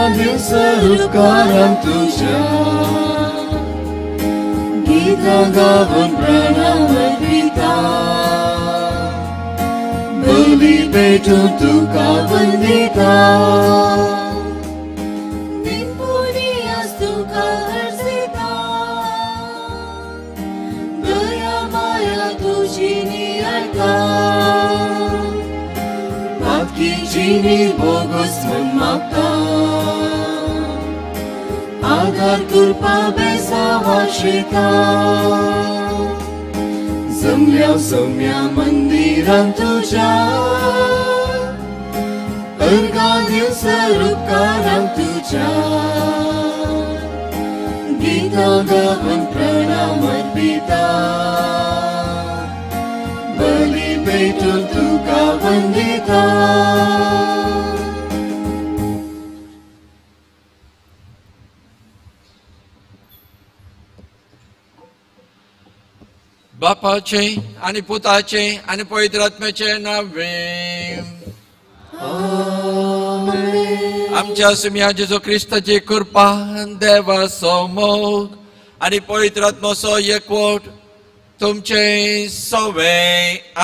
अर्घां दिवं सरुपकारांक तुज्या गीतां गावन प्रणाम अर्पिता बली भेटून तुका वंदिता दिनपुनियास तुका हर्षिता दया माया तुजी नियता पातकीची बोगस म्हूण मागता आधार कृपा बेसावा शिता जमल्या सौम्या मंदिरांत तुज्या अर्घां दिवं सरुपकारांक तुज्या गीतां गावन प्रणाम अर्पिता बली भेटून तुका वंदिता. बापाचे आनी पुताचे आनी पवित्र आत्म्याचे नावे आमच्या सुम्या जेजू क्रिस्ताची कृपा देवाचो मोग आनी पवित्र आत्मोचो एकवट तुमचे सवे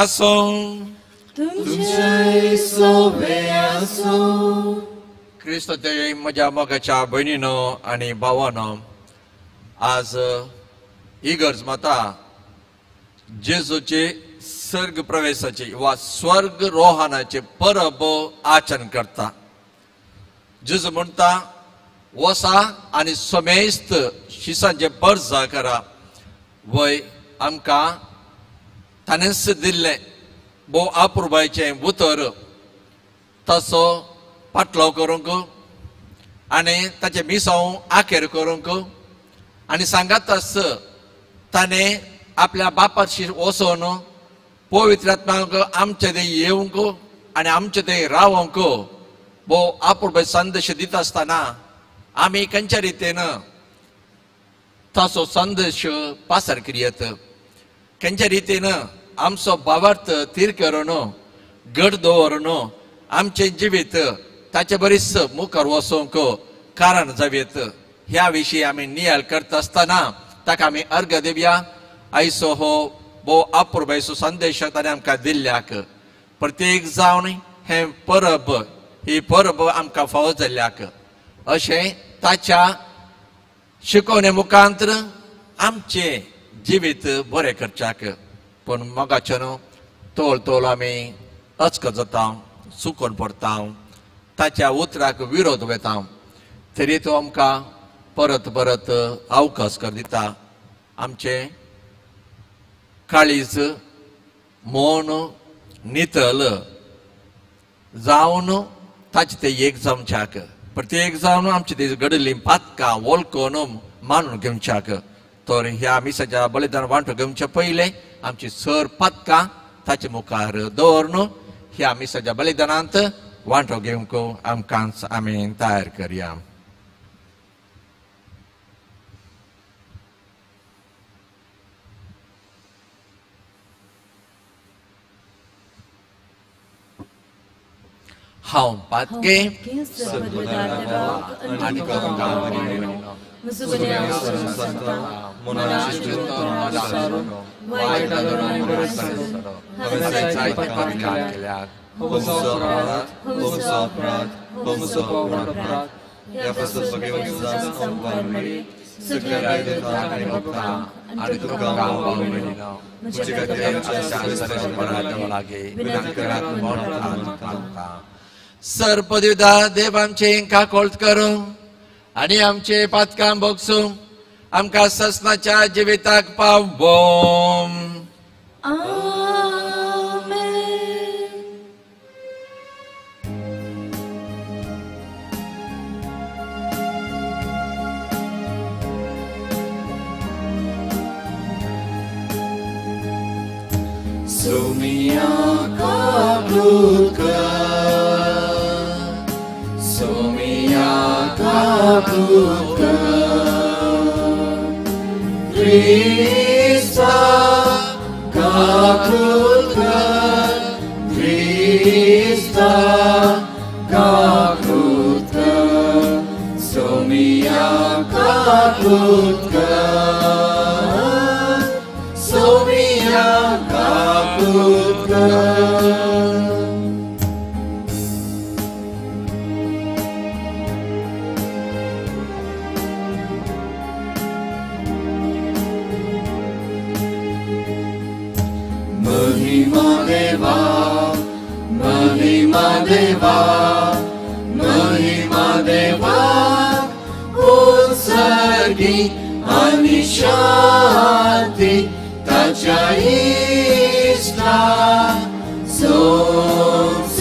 आसूं. तुमचे सवे आसूं. क्रिस्ताचे म्हज्या मोगाच्या भयणीनो आनी भावानो, आज इगर्ज माता जेजूचे स्वर्ग प्रवेशाचे वा स्वर्ग रोहणाचे परब आचरण करता. जेजू म्हणटा वसा आनी समेस्त शिसांचे परजा करा. वय आमकां ताणेंच दिल्लें भोव आपुरबायचें उतर तसो पाटलाव करूंक आनी ताचें मिसांव आखेर करूंक आनी सांगाताच ताणें आपल्या बापाशी वचोन पवित्र आत्म्याक आमचे थंय येवंक आनी आमचे थंय रावंक भोव आपुरबाय संदेश दिता आसतना आमी खंयच्या रितीन ताचो संदेश पासार करीत, खंयच्या रितीन आमचो भावार्थ थीर करून घट दवरून आमचें जिवीत ताचे बरीच मुखार वचोंक कारण जावयेत ह्या विशीं आमी नियाळ करता आसतना ताका आमी अर्घ दिवया. आयचो हो भोव आपुरबायचो संदेश ताणें आमकां दिल्ल्याक प्रत्येक जावन हें परब ही परब आमकां फावो जाल्ल्याक अशें ताच्या शिकोवणे मुखांतर आमचें जिवीत बरें करच्याक. पूण मोगाचें न्हू तोल तोल आमी अचकत जाता, चुकोन पडटा, ताच्या उतराक विरोध वता, तरी तो आमकां परत परत अवकाश कर दिता. आमचें काळीज मन नितल जावन ताचें तें एक जावच्याक, प्रत्येक जावन आमचे ते घडिल्लीं पातकां वळखून मानून घेवच्याक. तर ह्या मिसाच्या बलिदान वांटो घेवचे पयलें आमची सर पातकां ताचे मुखार दवरून ह्या मिसाच्या बलिदानांत वांटो घेवंक आमकां आमी तयार करया. हांव पातके आनी सर्पदिवदा देव आमचे काकोळत करूं आनी आमचे पातकां भोगसूं आमकां ससनाच्या जिविताक पावों. सोमिया काकूत कर, सोमिया काकूत कर, क्रिस्ता काकूत कर, क्रिस्ता काकूत कर, काबूत कर, सोमिया काबूत कर। महिमा देवा, महिमा देवा, महिमा देवा, उत्सर्गी आणि शांती ताच्या इष्टा संसारी।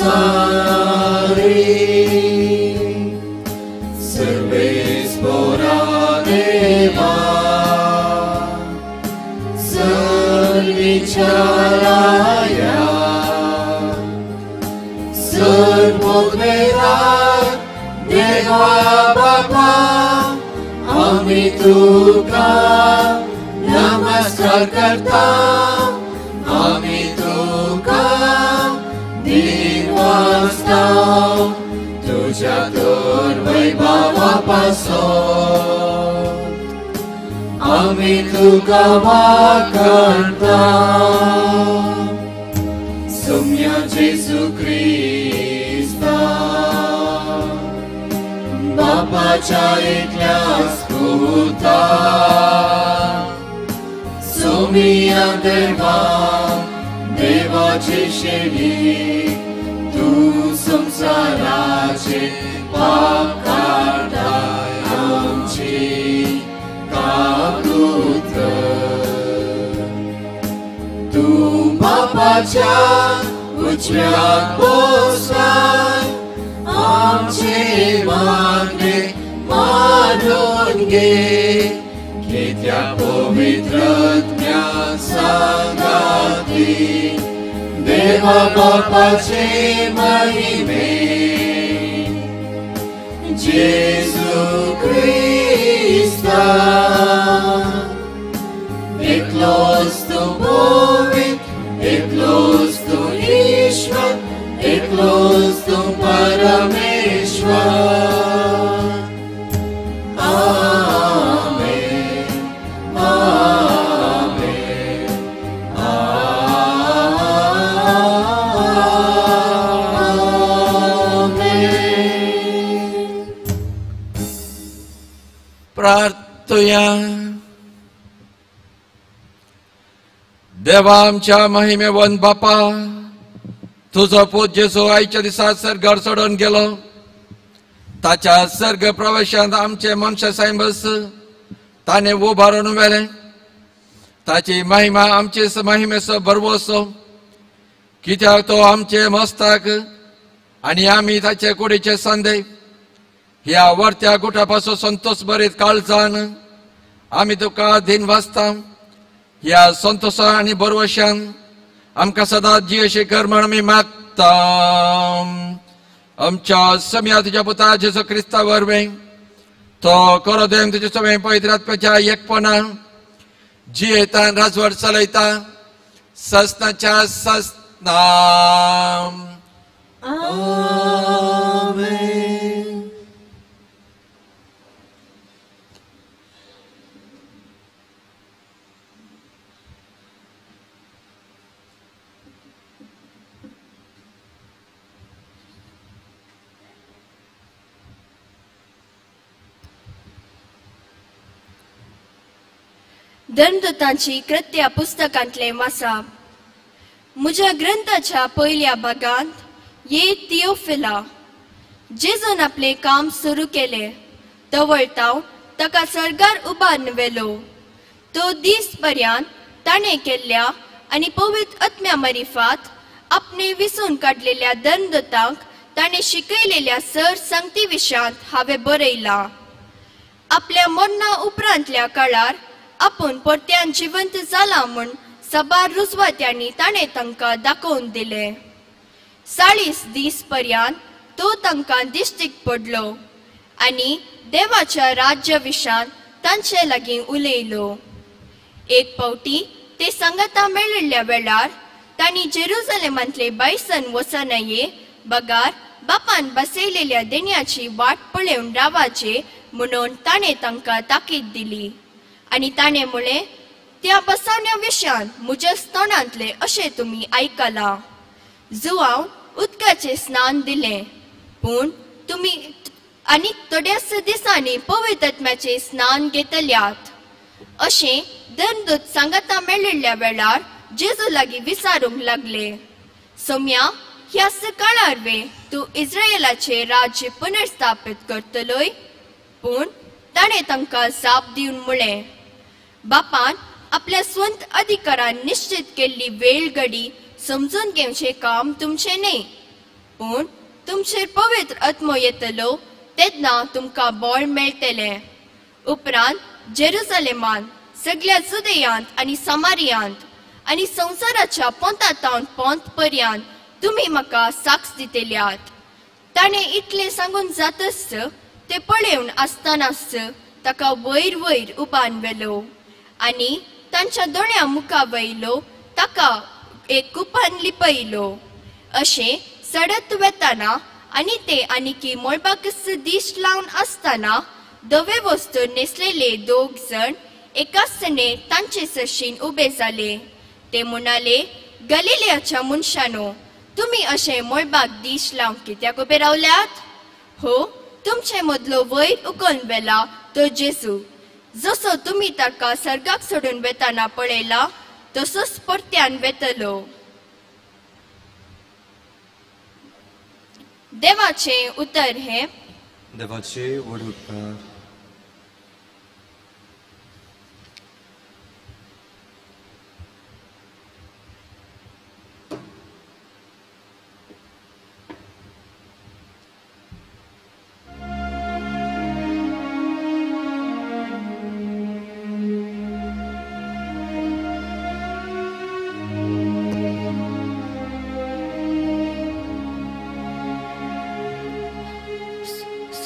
सर्वेस्पोरा देवा, सर्विचाराया, सर्वोद्वेदा देवा बापा, आम्ही तुका नमस्कार करता, आम्ही तुका दिवासता, तुझ्या तर वैभवापासून आम्ही तुका वाखाणता। सोम्या जेजू क्रिस्ता, बापाच्या एकल्याच पुता, सोमिया देवा, देवाची शेली, तू संसाराचे पाप काढताय, आमची काबूत कर। तू बापाच्या उजव्याक बसलाय, आमचे मागणे मानून घे, कित्याक पवित्र आत्म्या सांगाती, देवा बापाचे महिमे, जेजू क्रिस्ता, एकलोच तूं पवित्र, एकलोच तूं ईश्वर, एकलोच तूं परमेश्वर। आमेन, आमेन, आमेन। प्रार्थुया। देवा आमच्या महिमेवन बापा, तुजो पूत जेजू आयच्या दिसा सर्गार चडोवन गेलो, ताच्या सर्ग प्रवेशांत आमचे मनशा सायबस ताणें उबारून व्हेलें। ताची महिमा आमचे महिमेचो भरवसो, कित्याक तो आमचे मस्ताक आनी आमी ताचे कुडीचे सांदे। ह्या वर्त्या गुटा पासून संतोष बरीत काळजान आमी तुका दिन वाचता। ह्या संतोषान आनी भरवशान आमकां सदांच जियेशे कर म्हण आमी मागता। आमच्या सम्या तुज्या पुता जेजू क्रिस्ता वरवीं तो करो देव तुजे सगळें पवित्र आत्म्याच्या एकपणा जियेता राजवट चलयता ससनाच्या ससना। आमेन। धर्मदूतांची कृत्या पुस्तकांतले वाचा। म्हज्या ग्रंथाच्या पयल्या भागांत ये थियोफिला, जेजून आपलें काम सुरू केलें तवळताव ताका सर्गार उबारून व्हेलो। तो दीस पर्यंत ताणें केल्ल्या आनी पवित्र आत्म्या मारिफात आपणे विसून काडलेल्या धर्मदूतांक ताणें शिकयलेल्या सर संगती विशयांत हांवें बरयलां। आपल्या मरणा उपरांतल्या काळार आपूण परत्यान जिवंत जाला म्हूण साबार रुजवात्यांनी ताणें तांकां दाखोवन दिलें। 40 दीस पर्यंत तो तांकां दिश्टीक पडलो आनी देवाच्या राज्य विशयांत तांचे लागीं उलयलो। एक फावटी ते सांगाता मेळिल्ल्या वेळार तांणी जेरुजलेमांतले बायसन वचनये बगार बापान बसयलेल्या देण्याची वाट पळोवन रावाचे म्हणून ताणें तांकां ताकीद दिली आनी ताणें म्हळें त्या बसवण्या विशयान म्हज्या तोंडांतलें अशें तुमी आयकलां. जुवांव उदकाचें स्नान दिलें पूण तुमी आनी थोड्याच दिसांनी पवित्र आत्म्याचें स्नान घेतल्यात. अशें धर्मदूत सांगाता मेळिल्ल्या वेळार जेजू लागीं विचारूंक लागले, सोम्या ह्या सकाळार वे तूं इस्रायलाचें राज्य पुनर्स्थापीत करतलोय? पूण ताणें तांकां जाप दिवन म्हळें, बापान आपल्या स्वंत अधिकारान निश्चित केल्ली वेळ घडी समजून घेवचें काम तुमचें न्हय, पूण तुमचेर पवित्र आत्मो येतलो तेन्ना तुमकां बळ मेळटलें. उपरांत जेरुजलेमांत, सगळ्या जुदेयांत आनी समारियांत आनी संवसाराच्या पोंतातावन पोंत पर्यंत तुमी म्हाका साक्ष दितल्यात. ताणें इतलें सांगून जातच ते पळेवन आसतनाच ताका वयर वयर उबान व्हेलो आनी तांच्या दोळ्यां मुखा वयलो ताका एक कुपान लिपयलो. अशें सडत वेताना आनी ते आनीकी मळबाकच दीश लावन आसतना धवे वस्तू न्हेसलेले दोग जण एकाच तांचे सरशीन उबे जाले. ते म्हणाले, गलिलियाच्या मनशानो, तुमी अशें मळबाक दीश लावन कित्याक उबे रावल्यात? हो तुमचे मदलो वयर उखलून व्हेला तो जेजू, जसो तुमी ताका सर्गाक सोडून वेताना पळयला तसोच परत्यान वेतलो. देवाचें उतर हें. देवाचे व्हड उपकार.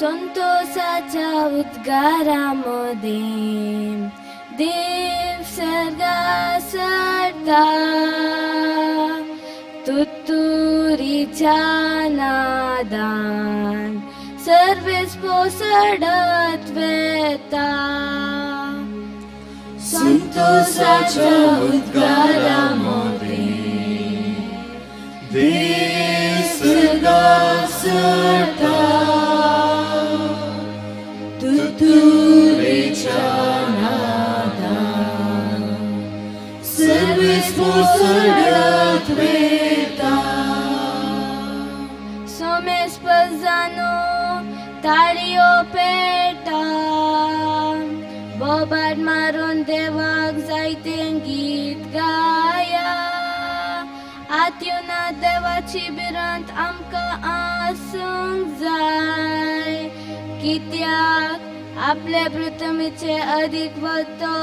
संतोषाच्या उद्गारामध्ये देव सर्गा सरता, तुतुरीच्या नादान सर्वेस पोसडत वेता. संतोषाच्या उद्गारामध्ये देव सर्गा सरता, तुतुरीच्या नादान सर्वेस पोसडत वेता. सोमेस पजानो ताळयो पेटा, बोबाट मारून देवाक जायतें गीत गाया. आत्युना देवाची भिरांत आमकां आसूंक जाय, कित्याक आपले पृथ्वीचे अधिक वतो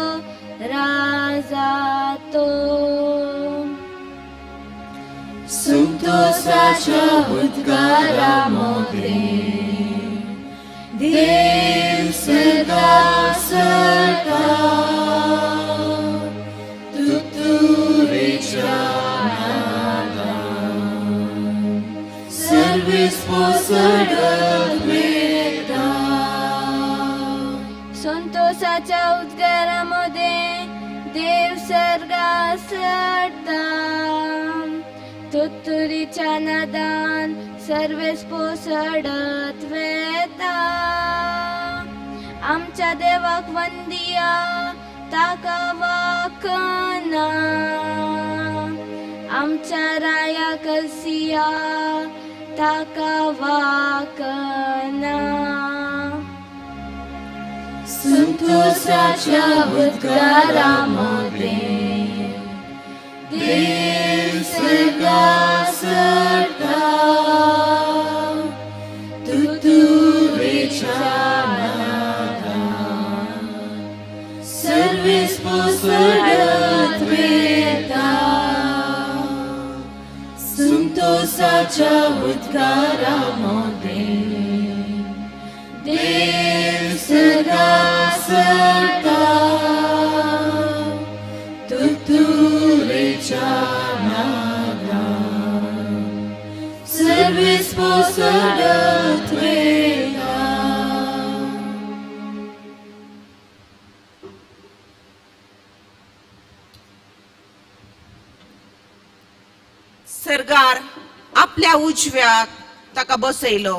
राजा तो. संतोषाच्या उद्गारामध्ये देव सर्गा सरता, तुतुरीच्या नादान सर्वेस पोसडत वेता. संतोषाच्या उद्गारामध्ये देव सर्गा सरता, तुतुरीच्या नादान सर्वेस पोसडत वेता. आमच्या देवाक वंदिया ताका वाकना, आमच्या राया कसिया ताका वाकना. संतोषाच्या उद्गारामध्ये देव सर्गा सरता, तुतुरीच्या नादान सर्वेस पोसडत वेता. संतोषाच्या उद्गारामध्ये देव सर्गा सरता, तुतुरीच्या नादान सर्वेस पोसडत वेता. सरकार आपल्या उजव्याक ताका बसयलो.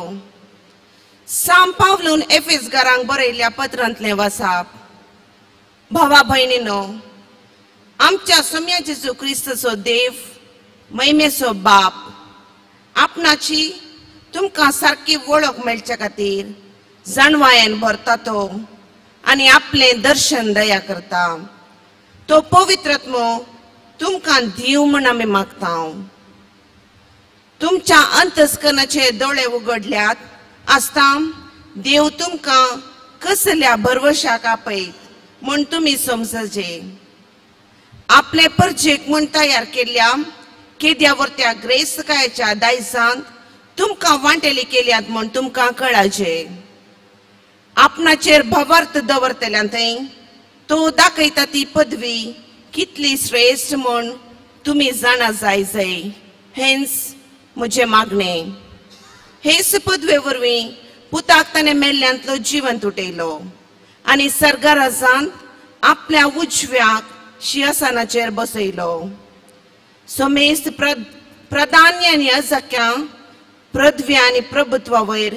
सांत पावलून एफेसगारांक बरयल्ल्या पत्रांतलें वासाप. भावा भयणीनो, आमच्या सोम्या जेजू क्रिस्ताचो देव महिमेचो बाप आपणाची तुमकां सारकी वळख मेळच्या खातीर जाणवायेन भरता तो आनी आपलें दर्शन दया करता. तो पवित्रात्मो तुमकां दिव म्हूण आमी मागता. तुमच्या अंतस्करणाचे दोळे उगडल्यात आसता देव तुमकां कसल्या भरवशाक आपयत म्हूण तुमी समजचे. आपले परजेक म्हूण तयार केल्ल्या केद्या वरत्या ग्रेस्तकायेच्या दायजांत तुमकां वांटेली केल्यात म्हूण तुमकां कळाचे. आपणाचेर भावार्थ दवरतल्यान थंय तो दाखयता ती पदवी कितली श्रेश्ठ म्हूण तुमी जाणा जाय जाय हेंच म्हजें मागणें. हेच पदवे वरवीं पुताक ताणें मेल्ल्यांतलो जिवंत उठयलो आनी सरकाराजांत आपल्या उजव्याक शिंयासनाचेर बसयलो. समेस्त प्राधान्य आनी अजाक्यां पृथ्वी आनी प्रभुत्वा वयर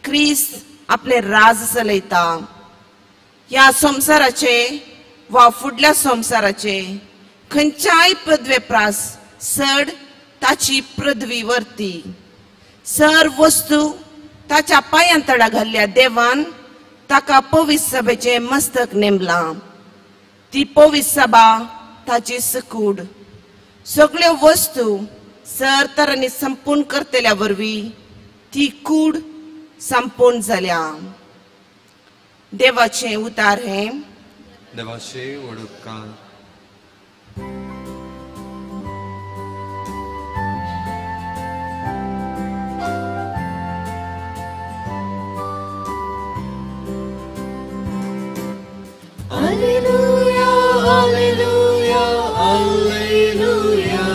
क्रिस्त आपले राज चलयता. ह्या संवसाराचे वा फुडल्या संवसाराचे खंयच्याय पदवे प्रास चड ताची पृथ्वी वरती सर वस्तू ताच्या पांयां तडा घाल्ल्या देवान ताका पवित्र सभेचें मस्तक नेमलां. ती पवित्र सभा ताची सकूड. सगळ्यो वस्तू सर तरांनी संपूर्ण करतल्या वरवीं ती कूड संपूर्ण जाल्या. देवाचें उतार हें. देवाचे वडुपकार. Alleluia, Alleluia, Alleluia,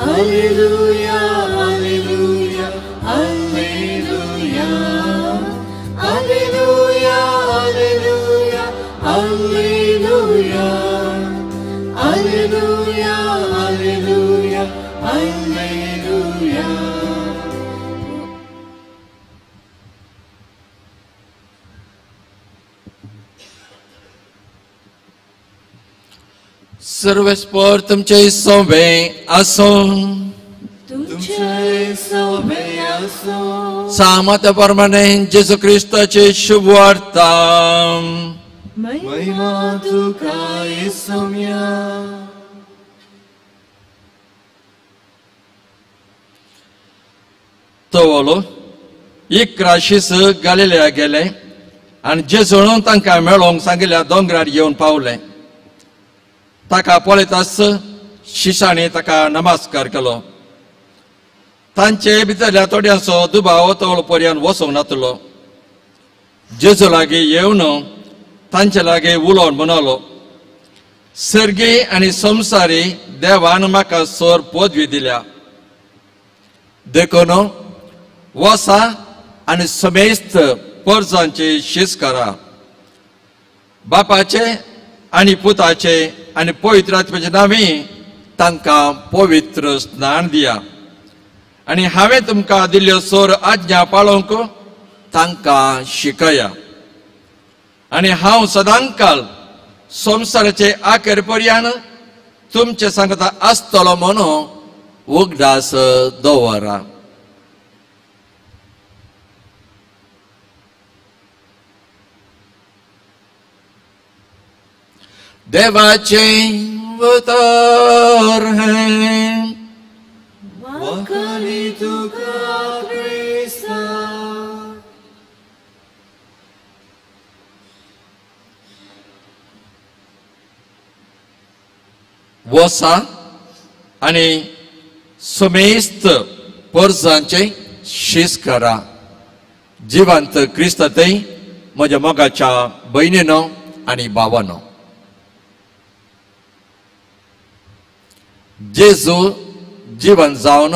Alleluia, Alleluia, Alleluia, Alleluia, Alleluia, Alleluia, Alleluia, Alleluia, Alleluia. सर्वेस्पर तुमचे सोबे आसूं. तुमचे सोबे आसूं. सामत प्रमाणे जेजू क्रिस्ताची शुभ वार्ता. महिमा तुका येसुम्या. तवलो 11 शीस गालिलेया गेले आनी जेजून तांकां मेळोंक सांगिल्ल्या दोंगरार येवन पावले. ताका पळयताच शिशांनी ताका नमस्कार केलो. तांचे भितरल्या थोड्यांचो दुबाव तवळ पर्यंत वचूंक नातलो. जेजू लागीं येवन तांचे लागीं उलोवन म्हणलो, सर्गी आनी संवसारी देवान म्हाका सर पदवी दिल्या, देखून वसा आनी समेस्त परजांची शीस करा. बापाचे आनी पुताचे आनी पवित्र आत्म्याचे नांवी तांकां पवित्र स्नान दिया आनी हांवें तुमकां दिल्ल्यो सोर आज्ञा पाळोवंक तांकां शिकया. आनी हांव सदांकाल संवसाराचे आखेर पर्यान तुमचे सांगता आसतलो म्हणून उगडास दवरा. देवाचें उतर हें. वाखाणी तुका क्रिस्ता. वसा आनी समेस्त परजांचें शीस करा. जिवंत क्रिस्तांतय म्हज्या मोगाच्या भयणीनो आनी भावानो, जेजू जिवन जावन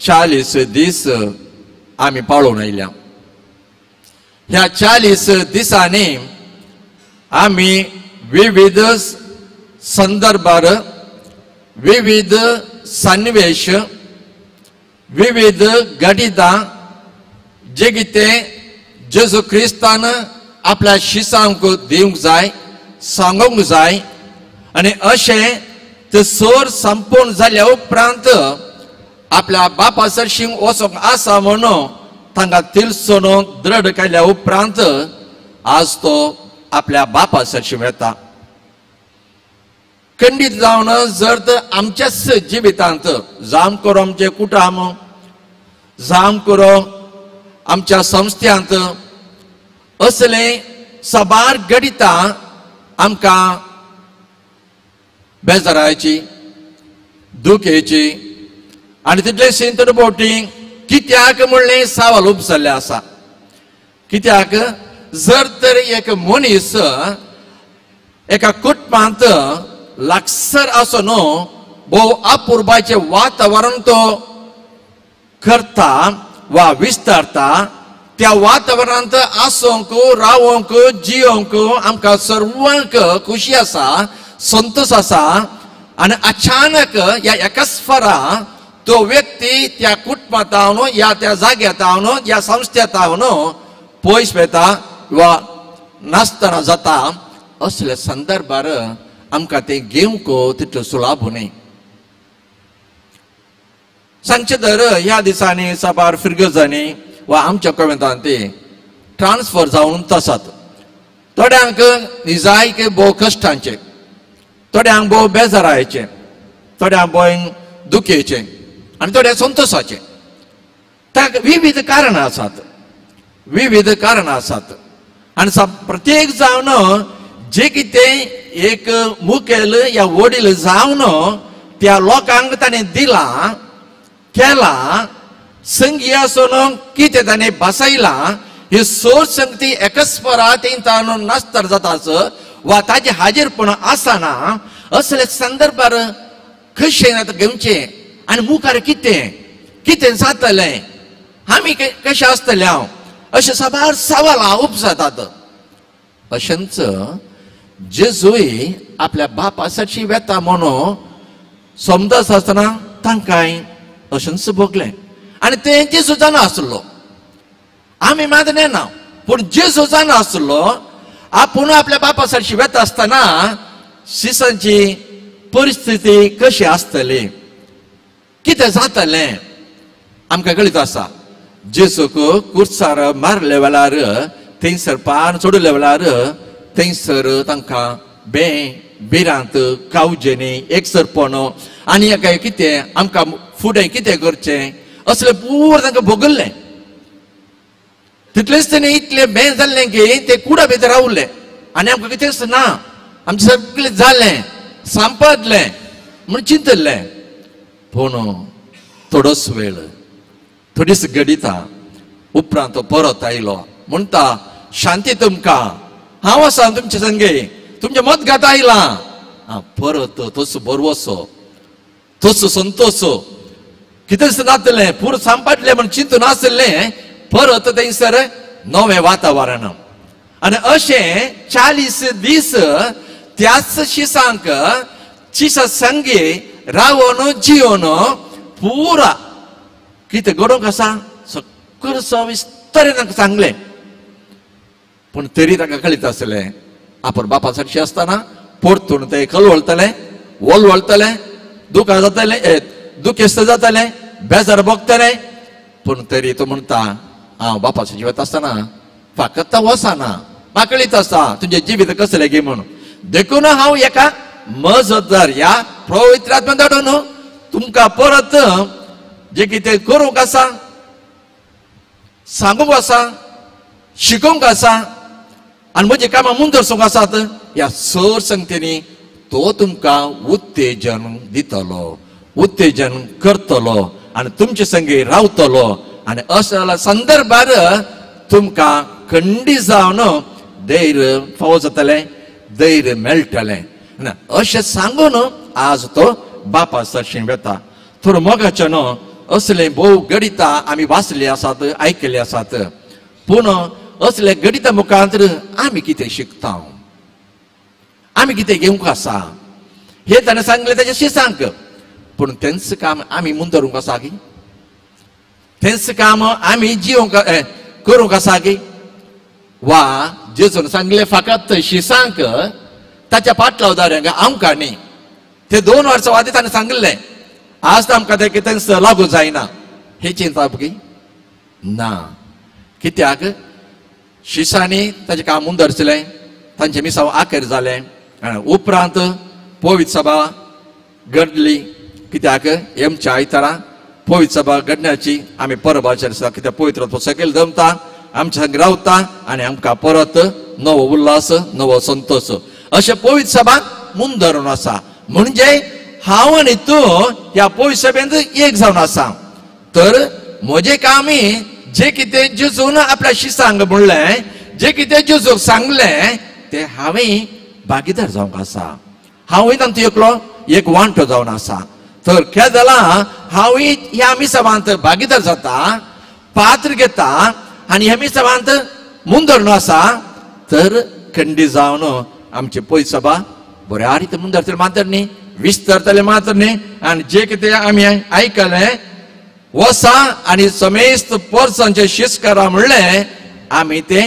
40 दीस आमी पाळून आयल्या. ह्या 40 दिसांनी आमी विविध संदर्भार विविध सन्निवेश विविध घडितां जे कितें जेजू क्रिस्तान आपल्या शिसांक दिवंक जाय सांगूंक जाय आनी अशें ते सोर संपूर्ण जाल्या उपरांत आपल्या बापा सरशीं वचोंक आसा म्हणून तांकां तिलसोन दृढ केल्या उपरांत आज तो आपल्या बापा सरशीं वता. खंडीत जावन जर तर आमच्याच जिवितांत जाम करो आमचे कुटुंब जाम करो आमच्या संस्थ्यांत असले साबार घडितां आमकां बेजारायची दुखेची आनी तितले सिंतन बोटी कित्याक म्हणलें सवाल उपसल्लें आसा. कित्याक जर तर एक मनीस एका कुटुंबांत लागसर आसो न्हू भोव अपुरबायचें वातावरण तो करता वा विस्तारता त्या वातावरणांत आसूंक रावोंक जियोंक आमकां सर्वांक खुशी आसा संतोष आसा आनी अचानक ह्या एकाच फारा तो व्यक्ती त्या कुटुंबांत हांव या त्या जाग्यांत हांव ह्या संस्थेंत हांव पयस वता वा नासतना जाता असल्या संदर्भार आमकां तें घेवंक तितलो सुलाभ न्हय. सांगचें तर ह्या दिसांनी साबार फिरगजांनी वा आमच्या कोवेंतान ते ट्रान्सफर जावन आसात. थोड्यांक निजायक भोव कश्टांचें थोड्यांक भोव बेजारायचें थोड्यांक भोव दुखेचें आनी थोड्यांक संतोशाचें. ताका विविध कारणां आसात विविध कारणां आसात आनी प्रत्येक जावन जे कितें एक मुखेल या वडील जावन त्या लोकांक ताणें दिलां केलां संगी आसून कितें ताणें बसयलां ही सोर संगती एकस्परा ताणून नास्तर जाताच वा ताजें हाजीरपण आसना असले संदर्भार कशें आतां घेवचें आनी मुखार कितें कितें जातलें आमी कशें आसतलें हांव अशें साबार सवालां उपजातात. अशेंच जेजूय आपल्या बापासाची वेता म्हणून समजत आसतना तांकांय अशेंच भोगलें आनी तें जेजू जाणा आसलो. आमी मात नेना पूण जेजू जाणा आसलो आपूण आपल्या बापासाची वेता आसतना शिसांची परिस्थिती कशी आसतली कितें जातलें आमकां कळीत आसा. जेजूक कुर्सार मारले वेळार थंयसर पान सोडले वेळार थंयसर तांकां बे भिरांत कावजेनी एकसरपण आनी काय कितें आमकां फुडें कितें करचें असलें पूर तांकां भोगल्लें. तितलेंच तेणी इतलें बें जाल्लें की ते कुडा भितर रावले आनी आमकां कितेंच ना आमचें सगळें जालें सांपडलें म्हूण चिंतलें. पूण थोडोच वेळ थोडीच घडितां उपरांत तो परत आयलो म्हणटा शांती तुमकां हांव आसा तुमचे संगे तुमचें मत घात आयलां. परत तोच बरवसो तोच संतोष कितेंच नातलें पूर सांपडलें म्हण चिंतून आसलें परत थंयसर नवें वातावरण आनी अशें 40 दीस त्याच शिसांक शिसा संगे रावन जिवन पुरा कितें घडोवंक आसा सगळें सविस्तर तांकां सांगलें. पूण तरी तांकां कळीत आसलें आपण बापा सारशी आसतना परतून ते कलवळतले वलवळतले दुखां जातलें दुखेस्त जातलें बेजार भोगतलें. पूण तरी तो म्हणटा हांव बापाचो जिवीत आसतना फकत वचना म्हाका कळीत आसा तुमचें जिवीत कसलें गे म्हणून देखून हांव एका मजतदार ह्या पवित्र आत्म्यान धाडून तुमकां परत जे कितें करूंक आसा सांगूंक आसा शिकोवंक आसा आनी म्हजी कामां मुंदरसूंक आसात ह्या सर संगतींनी तो तुमकां उत्तेजन दितलो उत्तेजन करतलो आनी तुमचे संगी रावतलो आनी असल्या संदर्भार तुमकां खंडी जावन धैर्य फावो जातलें धैर्य मेळटलें ना अशें सांगून आज तो बापा सरशीं वेता. थोडो मोगाचें न्हू असले भोव गणितां आमी वाचली आसात आयकल्ली आसात पूण असले गणिता मुखार आमी कितें शिकता आमी कितें घेवंक आसा हें ताणें सांगलें ताच्या शिसांक. पूण तेंच काम आमी मुंदरूंक आसा की तेंच काम आमी जिवंक करूंक आसा की वा जेजून सांगलें फकत शिसांक ताच्या पाटलावदाऱ्यांक आमकां न्ही. ते 2 वर्सां वादी ताणें सांगिल्लें आज आमकां तें कितेंच लागू जायना हे चिंतप की ना. कित्याक शिसांनी ताचें काम मुंदरसलें तांचें मिसांव आखेर जालें आनी उपरांत पवित्र सभा घडली. कित्याक एमच्या आयतारा पवित्र सभा घडण्याची आमी परब आचरिता कित्याक पवित्र सकयल जमता आमच्या संग रावता आनी आमकां परत नवो उल्हास नवो संतोष अशें पवित्र सभा मुंदरून आसा. म्हणजे हांव आनी तूं ह्या पवित्र सभेंत एक जावन आसा. तर म्हजें कामी जे कितें जेजून आपल्या शिसांक म्हणलें जे कितें जेजूक सांगलें तें हांवें भागीदार जावंक आसा. हांवूय तांचो एकलो एक वांटो जावन आसा. तर कितें जालां हांवूय ह्या मिसावांत भागीदार जाता पात्र घेता आनी ह्या मिसावांत मुंदरून आसा. तर खंडी जावन आमची पयस सभा बऱ्या रितीन मुंदरतले मात्र न्ही विस्तारतले मात्र न्ही आनी जे कितें आमी आयकलें वसा आनी समेस्त पोरसांचे शिस्कारा म्हणलें आमी तें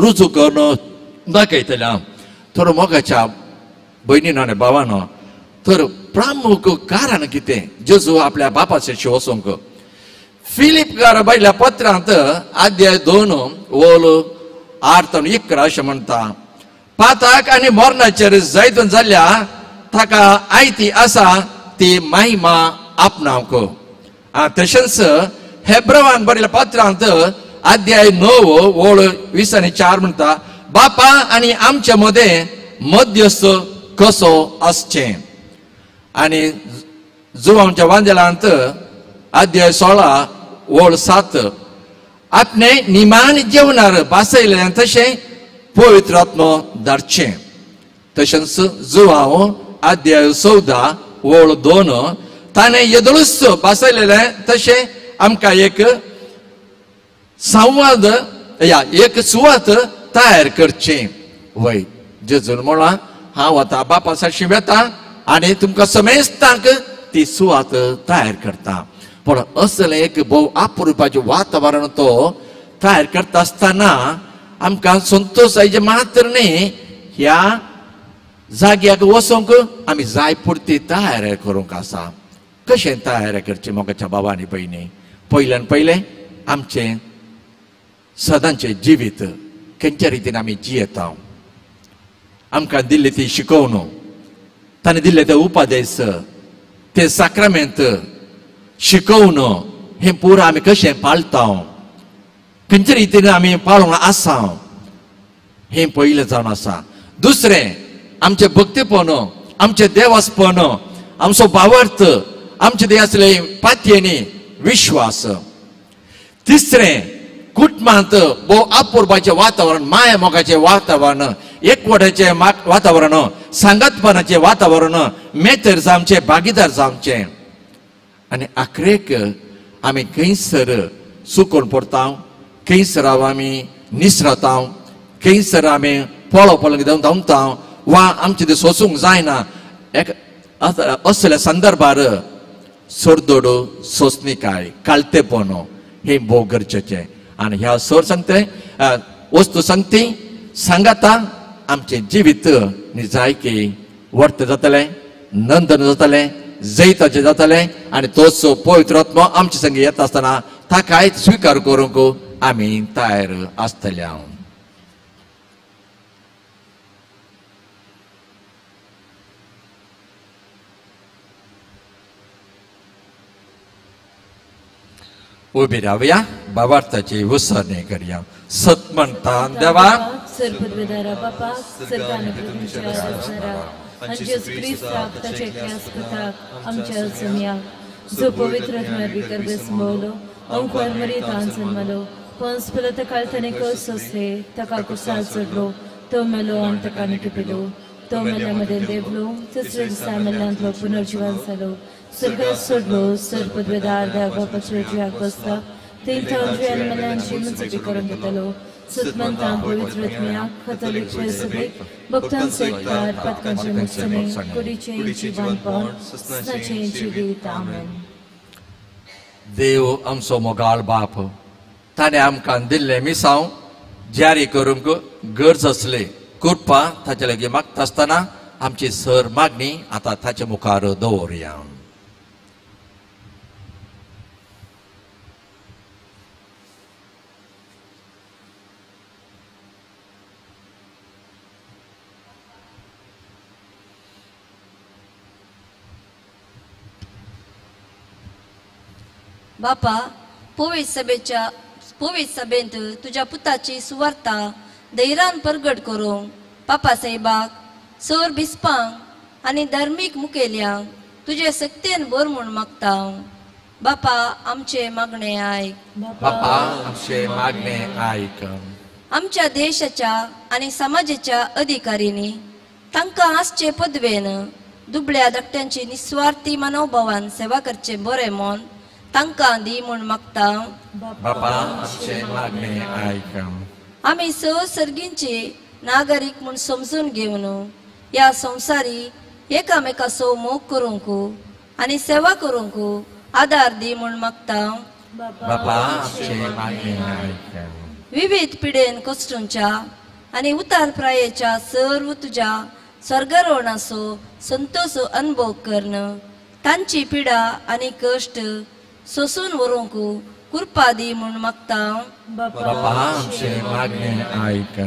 रुजू करून दाखयतले. थोडो मोगाच्या भयणीनो आनी भावानो तर प्रामुख कारण कितें जेजू आपल्या बापाचे वचूंक फिलिपकार बायल्या पत्रांत अध्याय 2 ओल 8 आनी 11 अशें म्हणटा पाताक आनी मरणाचेर जैतून जाल्या ताका आयती आसा ती महिमा आपणावंक. तशेंच हेब्रवांक बरयल्या पत्रांत अध्याय 9 ओळ 20 आनी 4 म्हणटा बापा आनी आमच्या मदें मध्यस्थ कसो आसचें. आनी जुवांच्या वांदेलांत अध्याय 16 ओळ 7 आपणे निमान जेवणार भासयलें तशें पवित्र आत्मो धाडचें. तशेंच जुवांव अध्याय 14 ओळ 2 ताणें येदोळूच भासयलेलें तशें आमकां एक संवाद या एक सुवात तयार करचें. वय जेजून म्हळां हांव आतां बापा सारशी वेता आनी तुमकां समेस्तांक ती सुवात तयार करता. पूण असलें एक भोव अप्रुपाचें वातावरण तो तयार करता आसतना आमकां संतोश जायचे मात्र न्ही ह्या जाग्याक वचूंक आमी जाय पुरती तयार करूंक आसा. कशें तयार करचें मोगाच्या बाबा आनी भयणी? पयल्यान पयलें आमचें सदांचें जिवीत खंयच्या रितीन आमी जियेता आमकां दिल्ली ती शिकोवण ताणें दिल्ले ते उपदेश ते साक्रामेंत शिकोवन हें पुराय आमी कशें पाळटा खंयच्या रितीन आमी पाळूंक आसा हें पयलें जावन आसा. दुसरें आमचें भक्तीपण आमचें देवासपण आमचो भावार्थ आमचे ते आसले पातयेनी विश्वास. तिसरें कुटुंबांत भोव अपुरबाचें वातावरण माया मोगाचें वातावरण एकवटाचें वातावरण सांगातपणाचें वातावरण मेतर जावचें भागीदार जावचें. आनी आखरेक आमी खंयसर चुकोन पडटा खंयसर आमी निसरता खंयसर आमी पळो पळोवंक धांवता वा आमचें तें सोसूंक जायना एक असल्या संदर्भार सोरदोड सोंसणीकाय काळतेपण हें भोव गरजेचें. आनी ह्या सोर सांगते वस्तू सांगती सांगाता आमचें जिवीत निजायकी वर्त जातलें नंदन जातलें जैताचें जातलें आनी तोच पवित्र आत्मो आमचे संगी येता आसतना ताकाय स्विकार करूंक आमी तयार आसतले. उबी रावया भावार्थाची उसरणी करया. सत म्हणटा देवा सर्वपदवीधरा बापा सर्गान पृथ्वीच्या आसणारा आनी जेजू क्रिस्ताक ताच्या एकल्या पुताक आमच्या सोमया जो पवित्र आत्म्यान गर्भे संभवलो अंकुर मरियेंत जन्मलो पंस पलतकाल ताणें कस सोंसले ताका कुसार चडलो तो मेलो आनी ताका निकिपिलो तो मेल्या मदें देंवलो तिसऱ्या दिसा मेल्ल्यांतलो पुनर्जिवन जालो स्वर्गात सोडलो सर्वपदवीधर देव बापाच्या उजव्याक बसला थंय थावन जिव्यान मेल्ल्यांची मुंचपी करून दितलो. सतमंतां पवित्र आत्म्याक, कथोलीक सभेक, भक्तांचो एकचार, पातकांचे मुक्तणे, कुडीचें जिवनपण, सस्नाचें जिवीत. आमेन. देव आमचो मोगाळ बाप, ताणें आमकां दिल्लें मिसांव जारी करूंक गरज आसली कृपा ताचे लागीं मागता आसतना आमची सर मागणी आतां ताचे मुखार दवरुया. बापा, पवित्र सभेंत तुज्या पुताची सुवार्ता धैर्यान परगट करूंक पापा साहेबाक, सर बिस्पांक आनी धार्मीक मुखेल्यांक तुजे सक्तेन भर म्हूण मागता. बापा, आमचे मागणे आयक. बापा, आमचे मागणे आयक. आमच्या देशाच्या आनी समाजाच्या अधिकारींनी तांकां आसचे पदवेन दुबळ्या धाकट्यांची निस्वार्थी मनोभावान सेवा करचे बरें मन तांकां दी म्हूण मागता. बापा, आमचे मागणे आयक. आमी स सर्गींचे नागरीक म्हूण समजून घेवन ह्या संवसारी एकामेकाचो मोग करूंक आनी सेवा करूंक आदार दी म्हूण मागता. बापा, आमचे मागणे आयक. विविध पिडेन कश्टूंच्या आनी उतार प्रायेच्या सर्व तुज्या स्वर्गारोहणाचो संतोष अनुभव करून तांची पिडा आनी कश्ट सोसून व्हरूंक कृपा दी म्हूण मागता. बापा, आमचे मागणे आयक.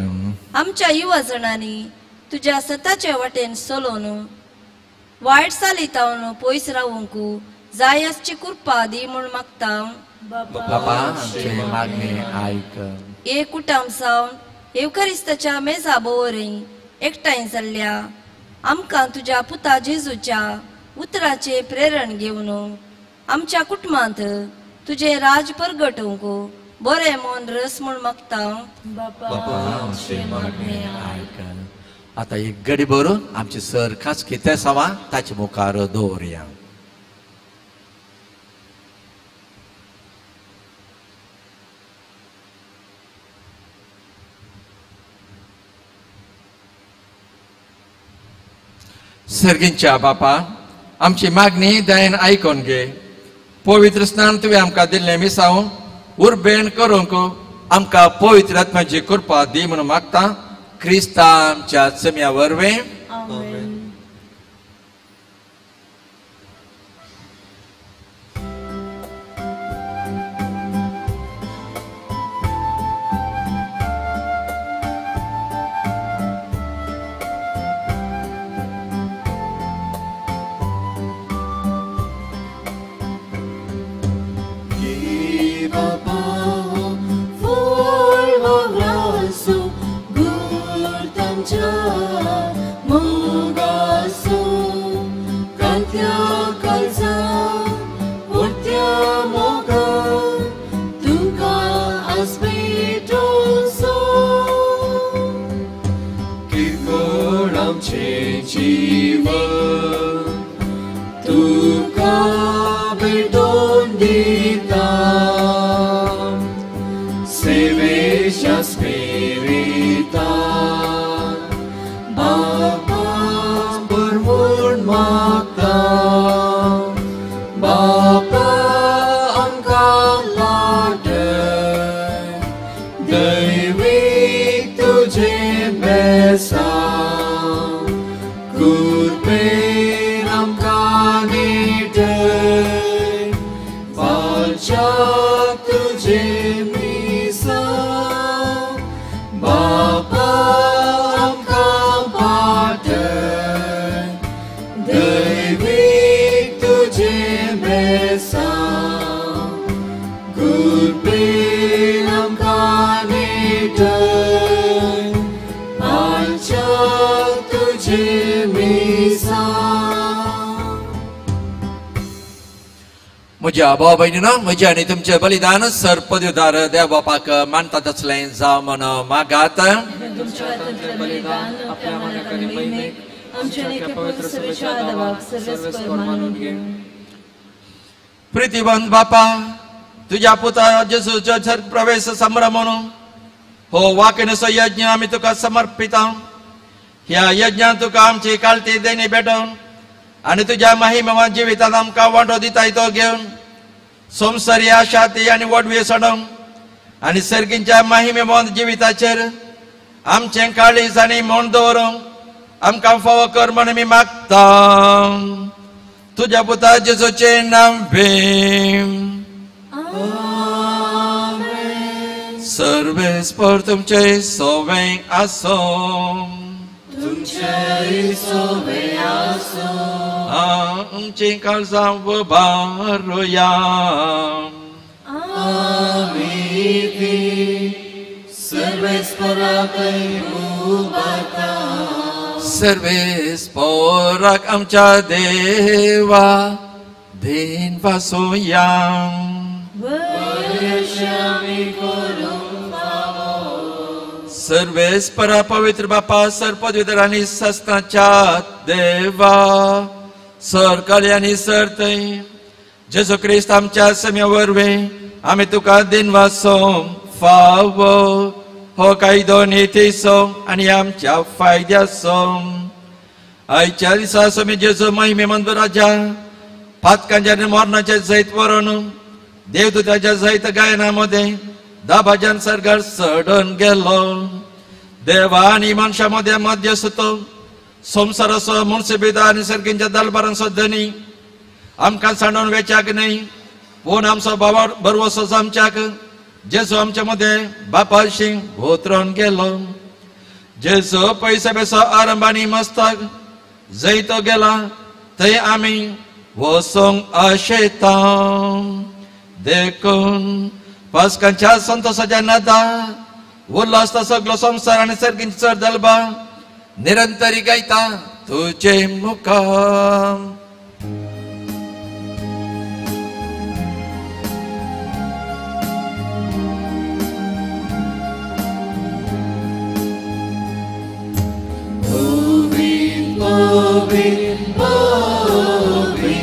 आमच्या युवा जणांनी तुज्या सताच्या वाटेन चलोवन वायट चालीतावन पयस रावूंक जाय आसची कृपा दी म्हूण मागता. बापा, आमचे मागणे आयक. एक कुटाम जावन येवकारिस्ताच्या मेजा भोंवरी एकठांय जाल्ल्या आमकां तुज्या पुता जेजूच्या उतराचें प्रेरण घेवन आमच्या कुटुंबांत तुजें राज परगटोवंक बरें मन रस म्हूण मागता. बापा, आमचे मागणे आयक. आतां एक गडी भरून आमचे सर खास कितें सवा ताचे मुखार दवरुया. सर्गींच्या बापा, आमची मागणी दयेन आयकून घे. पवित्र स्नान तुवें आमकां दिल्लें मिसांव उर्बेन करूंक आमकां पवित्र आत्म्याची कृपा दी म्हणून मागता. क्रिस्ता आमच्या चम्या वरवीं. आमेन. म्हज्या भाव भयणीनो, म्हज्या आनी तुमचें बलिदान सर पदवीदार देव बापाक मानतात तसलें जावं म्हण मागात. तुमच्या हातांतलें बलिदान आपल्या मानाक आनी महिमेक आमच्या आनी पवित्र सभेच्या देवाक सर्वेस्पर मानून घेवं. प्रितीबंद बापा, तुज्या पुता जेजूचो प्रवेश संभ्रम म्हणून हो वाकेनसो यज्ञ आमी तुका समर्पिता. ह्या यज्ञान तुका आमची कालती देणी भेटोवन आनी तुज्या महिमेवान जिवितांत आमकां वांटो दिताय तो घेवन संवसारी आशाती आनी वडवी सोडोवन आनी सर्गींच्या महिमेवान जिविताचेर आमचें काळीज आनी म्हण दवरूंक आमकां फावो कर म्हण आमी मागता. तुज्या पुता जेजूचें नांव भीम. सर्वेस्पर तुमचे सोवें आसों. तुमचे सोवें आसों. आमचीं काळजां उबारुया. आमी ती सर्वेस्पराकय उबारता. सर्वेस्पराक आमच्या देवा then वासोया. सर्वेस्परा पवित्र बापा सर पदवीधर आनी सस्नाच्या देवा सर कले आनी सर थंय जेजू क्रिस्त आमच्या सम्या वरवीं आमी तुका then वासो फावो हो कायदो नितीचो आनी आमच्या फायद्याचो. आयच्या दिसा स्वामी जेजू महिमेमंत राजा पातकांच्या आनी मरणाचें जैत व्हरून देवदूताच्या जैत गायना मदें दाबाज्यान सर्गार चडून गेलो. देवा आनी मनशां मदें मध्यस्थ संवसाराचो मनसुबिदा आनी सर्गींच्या दलबारांचो धनी आमकां सांडून वेच्याक न्हय पूण आमचो बाबा बरवसो आमच्याक जेजू आमच्या मदें बापाशी उतरून गेलो. जेजू पयसो बेसो आरंभ आनी मस्ताक जंय तो गेला थंय आमी वचूंक आशेता. देखून पासकांच्या संतोषाच्या नादा उल्हासता सगलो संवसार आनी सर्गींची चड दलबा निरंतरी गायता तुजे मुखार. Obi, Obi,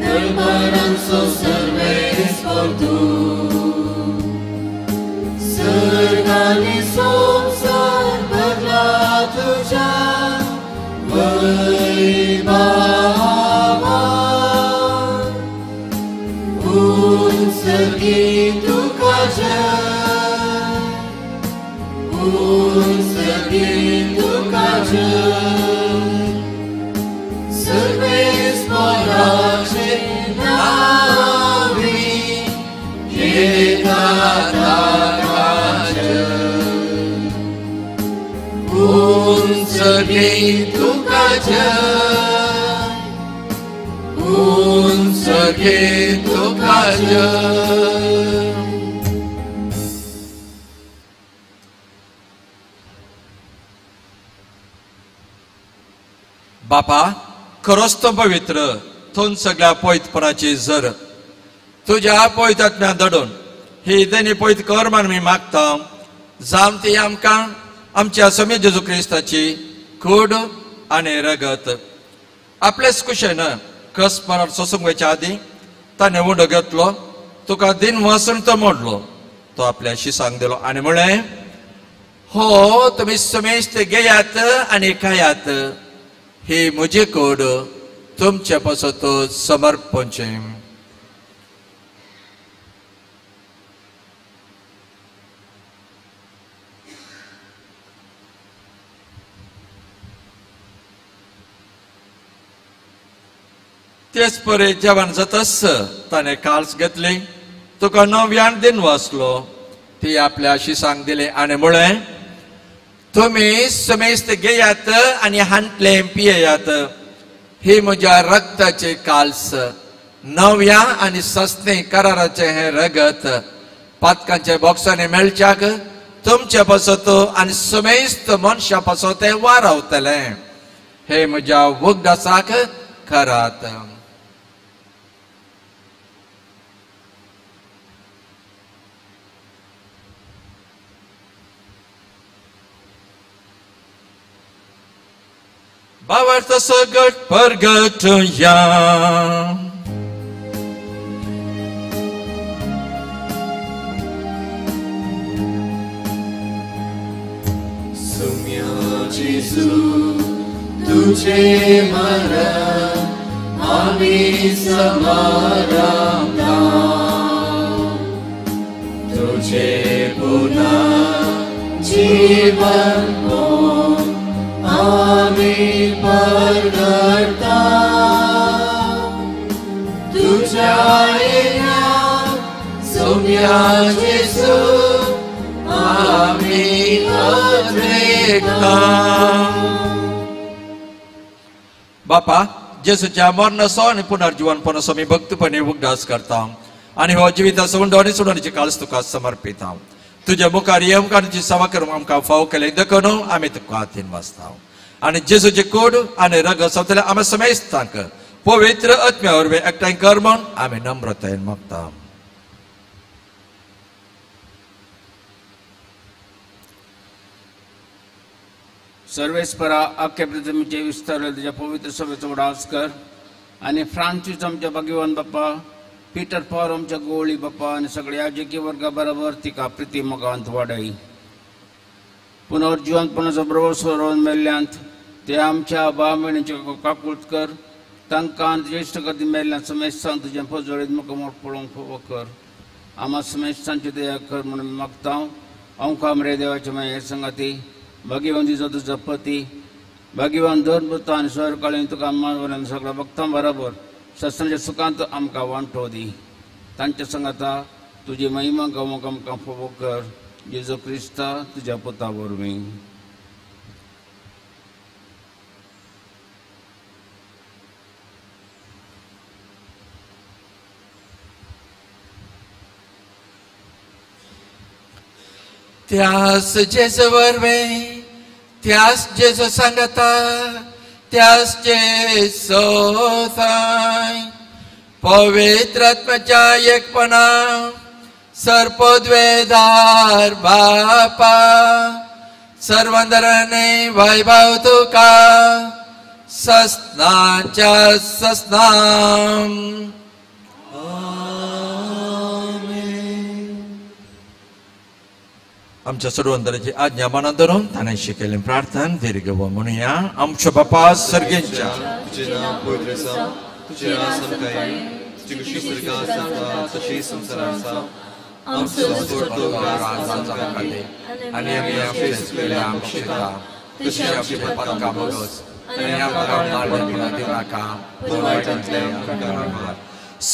दरबारांचो सर्वेस्पर तूं. सर्ग आनी संवसार भरला तुज्या वैभवान. उंचगी तुका जय, उंचगी तुका जय. सर्वेस्पराचे नांवी येता ताका जय. उंचगी तुका जय, उंचगी तुका जय. बापा खरोच तो पवित्र थून सगळ्या पवित्रपणाची जर तुज्या पवित्रात्म्या दडून ही देणी पवित्र कर म्हण आमी मागता. जावन ती आमकां आमच्या स्वामी जेजू क्रिस्ताची कूड आनी रगत आपलेच कुशेन कस मनार सोसूंक वयच्या आदीं ताणें उंडो घेतलो तुका दिन वचून तो मोडलो तो आपल्या शिसांक दिलो आनी म्हळें हो तुमी समेस्त घेयात आनी खायात ही म्हजी कूड तुमचे पासत समर्पणचें. तेच परी जेवण जातच ताणें काल्स घेतली तुका नव्यान दिन वाचलो ती आपल्या शिसांक दिली आनी म्हळें तुमी समेस्त घेयात आनी हांतलें पियेयात ही म्हज्या रक्ताचे काल्स नव्या आनी सस्ते कराराचें हें रगत पातकांच्या बॉक्सांनी मेळच्याक तुमचे पासत आनी समेस्त मनशां पासत तें वारावतलें. हे म्हज्या वखदासाक करात. भावार्थ सगट परगटया. सुम्या जेजू तुझे मरण आमी समारंभता तुझे पुन्हा जीवन आमी परगडता तुझ्या येण्या सुम्या जेजू आमी अद्रेकता. बापा जेजूच्या मरणाचो आनी पुनर्जीवनपणाचो आमी भक्तपणे उगडास करता आनी हो जिविताचो उंडो आनी सोडवणेची काळज तुका समर्पिता. तुज्या मुखार येवंक आनी तुजी सेवा करूंक आमकां फावो केलें देखून आमी तुका हातीन वाचता आनी जेजूचे कोड आनी रगत सोंपतले आमी समेस्तांक पवित्र आत्म्या वरवीं एकठांय कर म्हूण आमी नम्रतायेन मागता. सर्वेस्परा आख्या पृथ्वीचे विस्तार तुज्या पवित्र सभेचो उडास कर आनी फ्रांसीस आमच्या भाग्यवान बाप्पा, पीटर पॉल आमच्या गोवळी बाप्पा आनी सगळ्या याजकी वर्गा बरोबर तिका प्रिती मोगांत वाडय. पुनर्जिवंतपणाचो भरवसो रोवन मेल्ल्यांत ते आमच्या भाव भयणींचे काकूट कर. तांकां आनी ज्येश्ठ गती मेल्ल्यान समेस्तांक तुजें पजळीत मुखामोड पळोवंक फावो कर. आमा समेस्तांची दया कर म्हणून मागता. अंका मरे देवाचे मागीर संगाती भाग्यवंतीचो तुजो पती भाग्यवान धर्मपुता आनी स्वर्गकाळीन तुका मान सगळ्या भक्तां बरोबर सस्त्रांच्या सुखांत आमकां वांटो दी. तांच्या संगाता तुजी महिमा गावंक आमकां फावो कर. जेजू क्रिस्ता तुज्या पुता वरवीं. त्यास जेजू वरवीं, त्यास जेजू सांगता, त्यास जेजू थांय पवित्र आत्म्याच्या एकपणा सर्पद्वेदार बापा सर्वांदराने वैभव तुका सस्नाच्या सस्नाम. आमच्या सर्वंतराची आज्ञा मनात धरून ताणें शिकयल्लें प्रार्थना दीर्घ म्हणुया. आमच्या बापा सर्गेंच्या तुझें नांव पवित्र जावं, तुजें राज आमकां येवं, तुजी खुशी स्वर्गांत जाता तशी संवसारांत जावं. आमचो दिसपट्टो घास आज आमकां दी आनी आमी आमचे चुकलेल्या बक्षिता तशी आमची पातकां भोगस आनी आमकां मारलेपणां दिवं नाका पूण वायटांतलें आमकां निवार.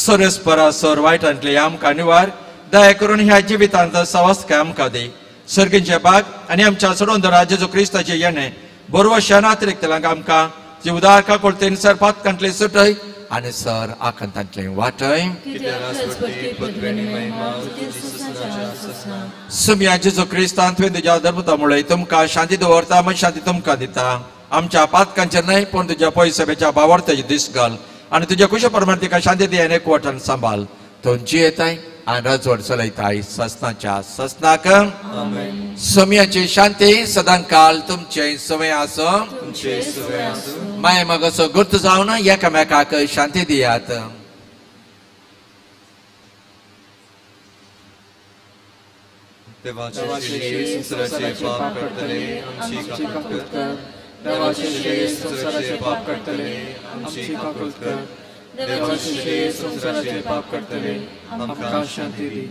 सरस्परा सर वायटांतलें आमकां निवार. दया करून ह्या जिवितांत सवासकाय आमकां दी. सर्गींचे बाग आनी आमच्या सोडोवन जेजू क्रिस्ताचे येणे बरोबर अतिरिक्तलांक आमकां जी उदार काकुळतेन सर पातकांतले सुटय आनी सर आकांतांतले वाटय. सुम्या जेजू क्रिस्तान तुवें तुज्या धर्मता मुळे तुमकां शांती दवरता म्हण शांती तुमकां दिता. आमच्या पातकांचेर न्हय पूण तुज्या पयसभेच्या भावार्थाची दीस घाल आनी तुज्या कुश प्रमाण तिका शांती दी आनी एकवटान सांबाळ. तुमची येताय आनी रजवड चलयताय ससनाच्या ससनाक. सम्याची शांती सदांकाल तुमचे समय आसूं. माय मगाचो गुर्त जावन एकामेकाक शांती दियात. देवाचे संवसाराचे पाप काडटले आमची काकूट कर. देवाचे संवसाराचे पाप काडटले आमची काकूट कर. देवाचे संवसाराचे पाप काडटले आमकां शांती दी.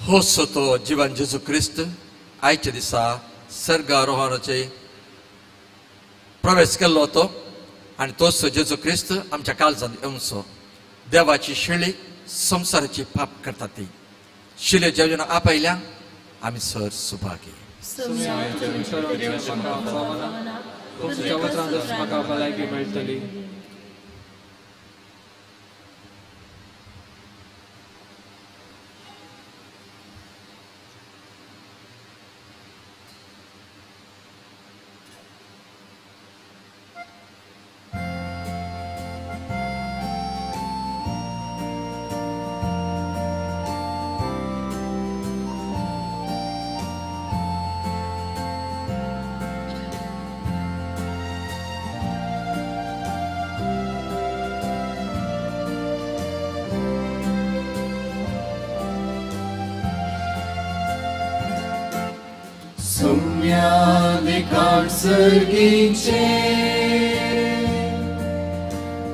हो तो जिवन जेजू क्रिस्त आयच्या दिसा सर्गारोहणाचे प्रवेश केल्लो तो आनी तोच जेजू क्रिस्त आमच्या काळजांत येवचो. देवाची शिळी संवसाराची पाप करता ती शिले जेवण आपयल्या आमी सर सुभागी. मेळटली. सुम्यादिकाण सर्गीचे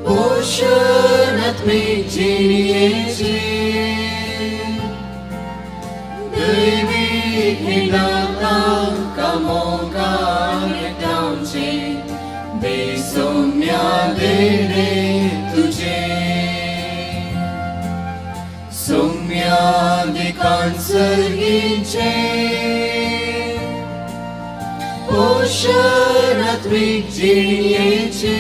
पोषणात्मिक जिणयेचे दैवीक हिदातांकां मोगान एकठांवचे बेसोम्या देणे तुझे सुम्यादिकाण सर्गीचे पोषणात्मिक जिणयेचे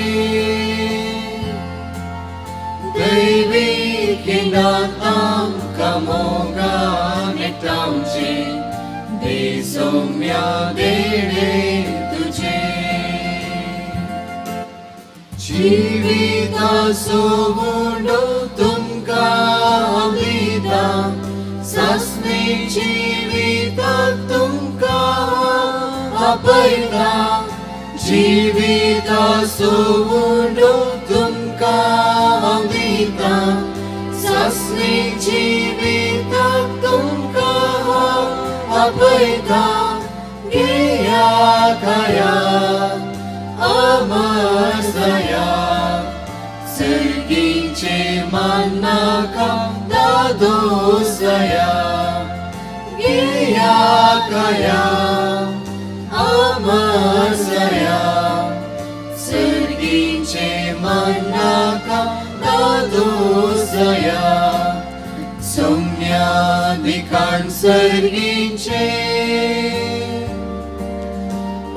दैवीक हिदातांकां मोगान एकठांवचे बेसोम्या देणे तुझे जिविताचो उंडो तुमकां हांव दितां सासणे जिविताक तुमकां आपयतां जिविताचो उंडो तुमकां हांव दितां सासणे जिविताक तुमकां हांव आपयतां घेया खाया अमर जाया सर्गीचे मान्नाका दादोस जाया घेया खाया अमर जाया सर्गीचे मान्नाका दादोस जाया सौम्यादिकाण सर्गीचे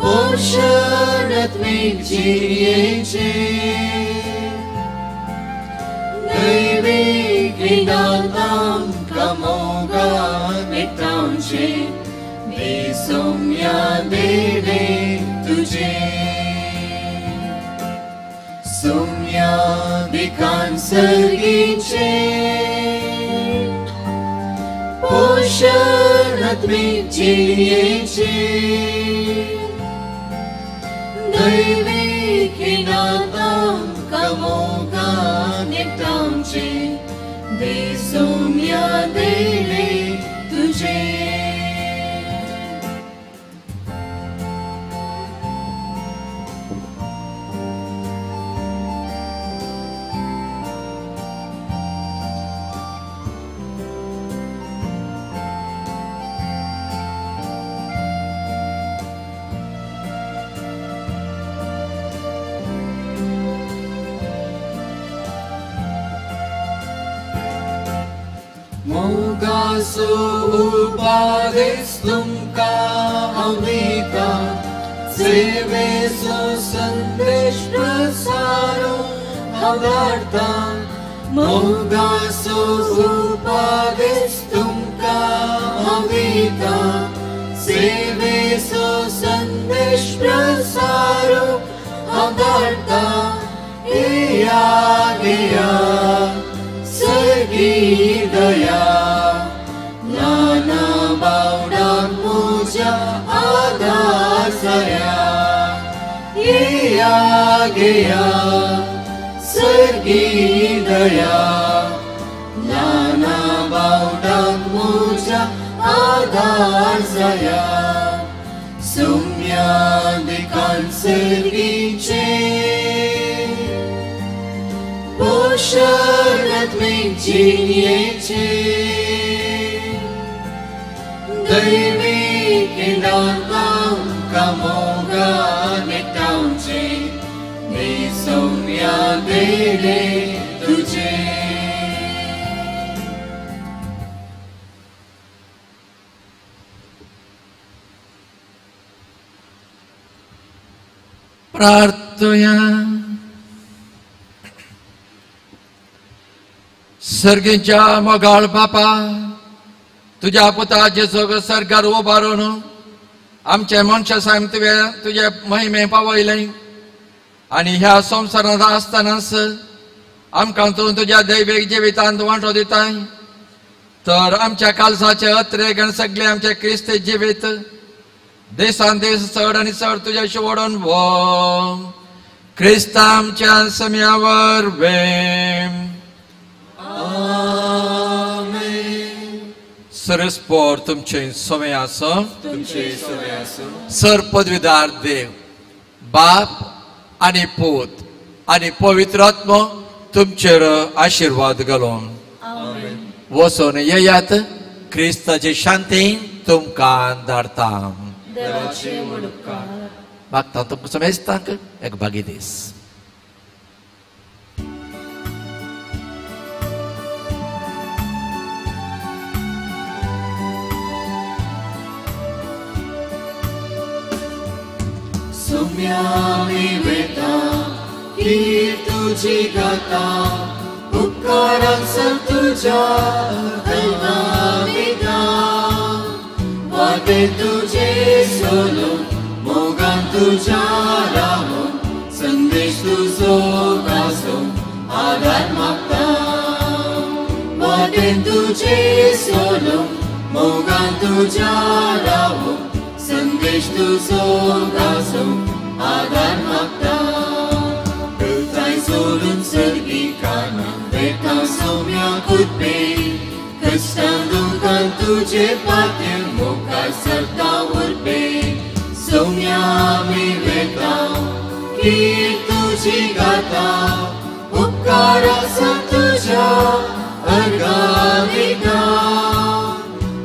पोषणात्मिक जिणयेचे दैवीक हिदातांकां मोगान एकठांवचे बेसोम्या देणे तुझे सौम्यादिकाण सर्गीचे पोषणात्मिक जिणयेचे दैवीक हिदातांकां मोगान एकठांवचे बेसोम्या देणे तुझे. मोगाचो उपदेश तुमकां हांव दितां सेवेचो संदेश प्रसारूंक हांव धाडटां मोगाचो उपदेश तुमकां हांव दितां सेवेचो संदेश प्रसारूंक हांव धाडटां येया घेया सर्गी दया ल्हाना बावडाक म्हज्या आदार जाया येया घेया सर्गी दया ल्हाना बावडाक म्हज्या आदार जाया सौम्यादिकाण सर्गीचे पोषणात्मिक जिणयेचे दैवीक हिदातांकां मोगान एकठांवचे बेसोम्या देणे तुझे. प्रार्थना. सर्गीच्या मोगाळ बापा तुज्या पुता जेजूक सर्गार उबारून आमचे मनशा सायम तुवें तुजे महिमे पावयलें आनी ह्या संवसारांत आसतनाच आमकां तूं तुज्या दैवीक जिवितांत वांटो दिताय तर आमच्या कालसाचे अत्रेक आनी सगळे आमचे क्रिस्ती जिवीत देसान देश चड आनी चड तुज्याशी ओडून व्हो क्रिस्ता आमच्या सम्यावर वेम. आमेन. सरस्पोर तुमचे समय आसो, तुमचे समय आसो। सर पदवीदार देव बाप आनी पूत आनी पवित्र आत्मो तुमचेर आशिर्वाद घालून वचून येयात। क्रिस्ताची शांती तुमकां धाडता। मागता तुमकां समेस्तांक एक भागी दीस। सुम्यामी वेता कीर तुझी गाता, उपकारांसर तुझ्या कल्पना वाटे तुझे सोलो मोगान तुझ्या रावून संदेश तुझो गाजो आधार मागता। वाटे तुझे सोलो मोगान तुझ्या रावून संदेश तुझो गाजो आधार मागता। करताय सोडून सर्गी काना वेता सौम्या कुदपे, कश्टां दुखान तुझे पात्य मुखार सरता उरपे। सौम्या आमी वेता कीर तुझी गाता, उपकार आसा तुझ्या अर्गां दिता।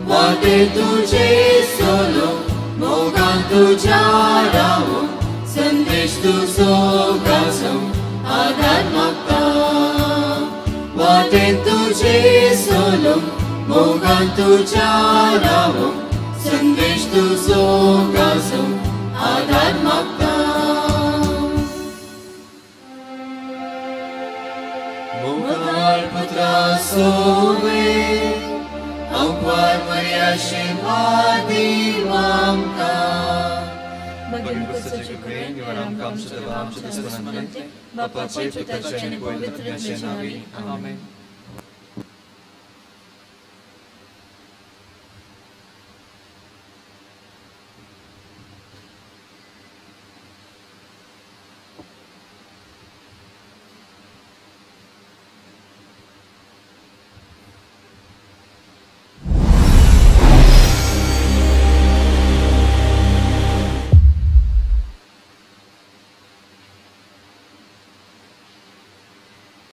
वाटे तुझे सोलो मोगान तुझ्या रावून संदेश तुझो गाजो आधार मागता। वाटे तुझे सोलो मोगान तुझ्या रावून संदेश तुझो गाजो आधार मागता। मोगाळ पुत्रा सोवे अंपार मर्याशिर्वादी आमकां। बापाचे पुताचे आनी पवित्र आत्म्याचे नांवी आमेन।